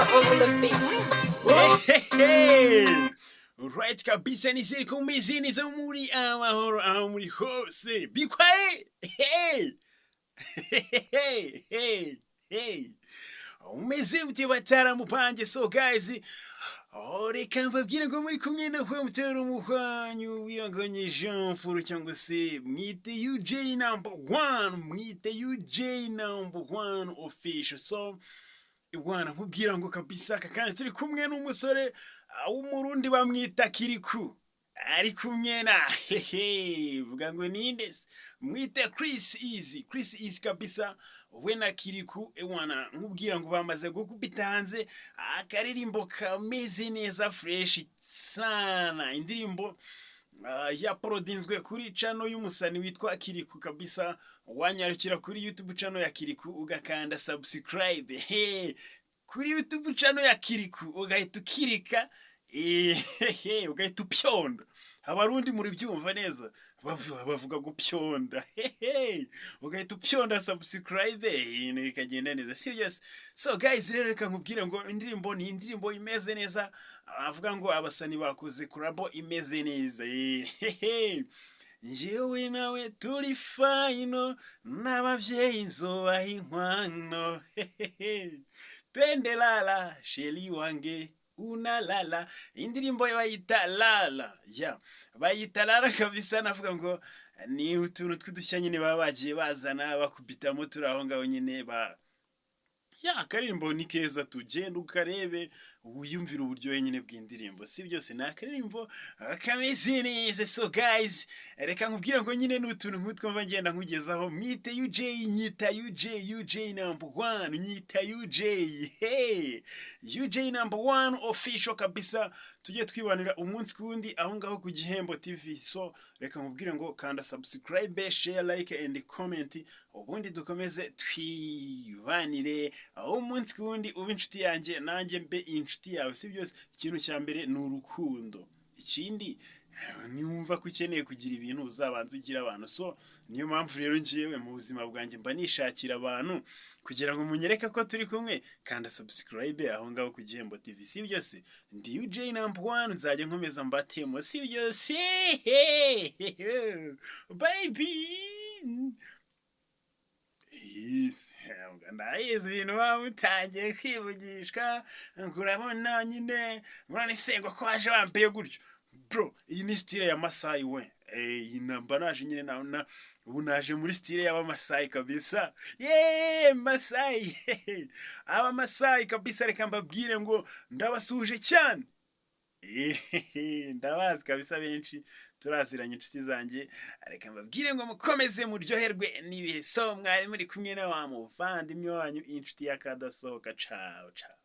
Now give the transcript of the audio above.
On the beat. Hey, right kabisa, nizere ko mumeze neza, muri amahoro aho muri hose. Be quiet. Hey hey hey hey, umeze mute bataramupange? So guys, oh, reka mbabwire ngo muri kumwe na mutera umuhwanyu wiyonganye Jean Paul, cyangwa se mwite UJ number one, mwite UJ number one official. So bwana, nkubwira ngo kabisa aka kanya turi kumwe n'umusore w'Umurundi bamwita Kirikou, ari kumwe na hehe, vuga ngo ninde se? Mwite Chris Easy, Chris Easy kabisa. We na Kirikou, ewana, nkubwira ngo bamaze gukubita hanze akaririmbo kameze neza, fresh sana. Indirimbo yaporodinzwe kuri channel y'umusani witwa Kirikou kabisa. Wanyarukira kuri YouTube channel ya Kirikou ugakanda subscribe, hey, kuri YouTube channel ya Kirikou ugahita ukirika, ugahita upyonda. Abarundi muri byumva neza, bavuga gupyonda. Hehe, ugahita upyonda subscribe, ibintu bikagenda neza, si byose? So guys, rero reka nkubwire ngo indirimbo ni indirimbo imeze neza. Avuga ngo abasani bakoze collabo imeze neza. Hehe, njyewe nawe turi final, n'ababyeyi nzobaha inkwano. Hehehe, twende lala chérie wange unalala. Indirimbo bayita Lala ya, bayita Lala kabisa. Navuga ngo ni utuntu tw'udushya nyine baba bagiye bazana bakubitamo, turi aho ngaho nyine ba ya. Akaririmbo ni keza, tugenda ukarebe wiyumvire uburyohe nyine bw'indirimbo, si byose? Ni akaririmbo kameze neza. So guys, reka nkubwire ngo nyine ni utuntu nk'utwo mba ngenda nkugezaho. Mwite UJ, nyita UJ, UJ number one, nyita UJ, hey, UJ number one official kabisa. Tujye twibanira umunsi ku wundi aho ngaho ku Gihembo TV. So reka nkubwire ngo kanda subscribe, share, like and comment, ubundi dukomeze twibanire aho umunsi ku wundi, ube inshuti yanjye nanjye mbe inshuti yawe, si byose? Ikintu cya mbere ni urukundo. Ikindi, niwumva ko ukeneye kugira ibintu, uzabanza ugira abantu. So niyo mpamvu rero ngewe mu buzima bwanjye mba nishakira abantu kugira ngo munyereke ko turi kumwe. Kanda subscribe aho ngaho ku Gihembo TV, si byose? Ndi UJ number one, nzajya nkomeza mbatemo, si byose? Baby. Yes, ndayizi ibintu baba mutangiye kwivugishwa ngo urabona nyine murane se ngo ko waje wambaye gutyo. Bro, iyi ni style ya Masayi we. Iyi namba naje nyine na ubu naje muri style y'Abamasayi kabisa. Yeee, Masayi, Abamasayi kabisa. Reka mbabwire ngo ndabasuhuje cyane. Ndabazi kabisa, benshi turaziranye, inshuti zanjye. Reka mbabwire ngo mukomeze muryoherwe n'ibihe. So mwari muri kumwe na wa muvandimwe wanyu, inshuti y'akadasohoka. Ciao ciao.